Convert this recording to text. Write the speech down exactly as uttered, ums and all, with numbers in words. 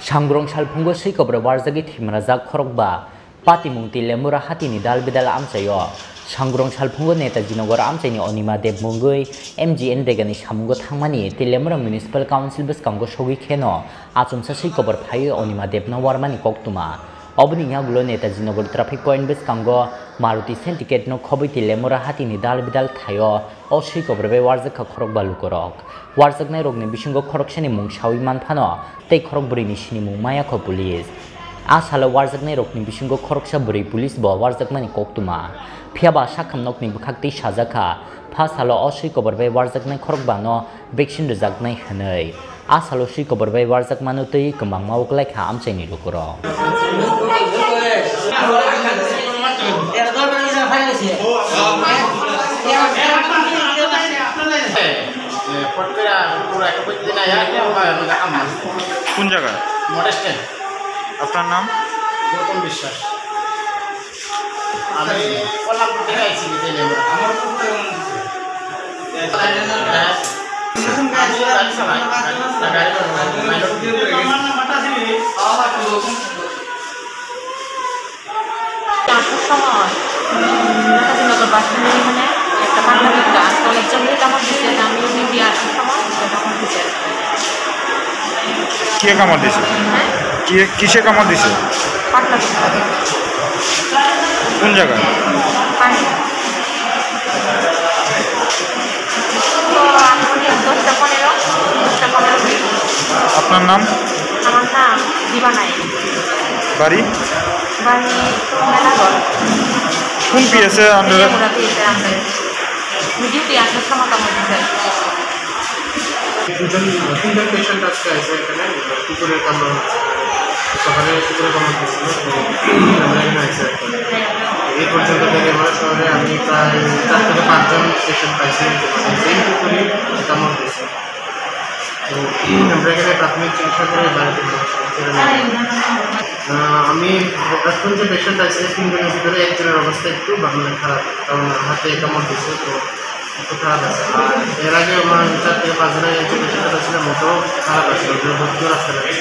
Sangrong salphungo swi kobrwi warjagwi thwimrajak khorokba patimung Telemura hatini dal bidal amchaio. Sangrong salphungo Netaji Nagar amchaini Onima Deb mungwi M G N Regani samungo thangmani Telemura Municipal Council bwskango sogwi kheno achomsa swi kobor phaiwi Onima Debno warmani koktwma. Oboni yagulo Netaji Nagar traffic point bwskango Maruti Centicat no khobwi Telemura hatini dal bidal thaio. O swi kobor bai warjak kha khorokba lukurok. Warjaknairokni bisingo khoroksani mung saui man phano tei khorokbwrwini sinimung maya kho police. A salo warjaknairokni bisingo khoroksa bwrwi police bo warjakmani koktwma. Phiya ba sakhamnokni bwkhak twi sajak kha, pha salo o swi kobor bai warjaknai khorokbano vaccine rwjaknai hwnwi. A salo swi kobor bai warjakmano twi kwbangma wnglaikha amchaini lukurok. কোন জায়গা? আপনার নাম? গৌতম বিশ্বাস। আমি কল্যাণপুর থেকে আইছি, বিজয় লেমরা। আমি গাড়ি চালাই, গাড়ি চালাই। আসার সময়, উম, নেতাজি নগর বাস স্ট্যান্ডের এখানে একটা পাগলা কুকুর আসতো, অনেক জঙ্গলি কামড় দিছে, তা আমি ওখানে দিয়ে আসার সময় সেটা আমার পিছে। কে কামড় দিছে? হ্যাঁ? কে, কিসে কামড় দিছে? পাগলা কুকুর। কোন জায়গায়? পানি। তো আনুমানিক দশটা পনেরো, দশটা পনেরো মিনিট। আপনার নাম? আমার নাম দিবা নায়েক। বাড়ি? বাড়ি মেলাঘর। কোন পিএসএ আন্ডারে? মেলাঘর পিএসএ আন্ডারে। ডিউটি আসার সময় কামড় দিছে। দুজন, তিনজন পেশেন্ট আজকে আছে এখানে, কুকুরের কামড়, সকালে কুকুরের কামড় দিয়েছিল, তো আমরা এখানে আছি এখন। এই পর্যন্ত ডেলিভারি শহরে আমি প্রায় চার থেকে পাঁচজন পেশেন্ট পাইছি, সেম কুকুরই কামড় দিয়েছে। তো আমরা এখানে প্রাথমিক চিকিৎসা করে বাড়িতে ফিরে যাচ্ছি। আহ, আমি এখন যে পেশেন্ট আছে, তিনজনের ভিতরে একজনের অবস্থা একটু বা-, মানে খারাপ, কারণ হাতে কামড় দিয়েছে, তো একটু খারাপ আছে। আর এর আগে আমার চার থেকে পাঁচ জনের যে পেশেন্ট ছিল, মোটেও খারাপ আছে, ওদের ভর্তিও রাখতে পারছি।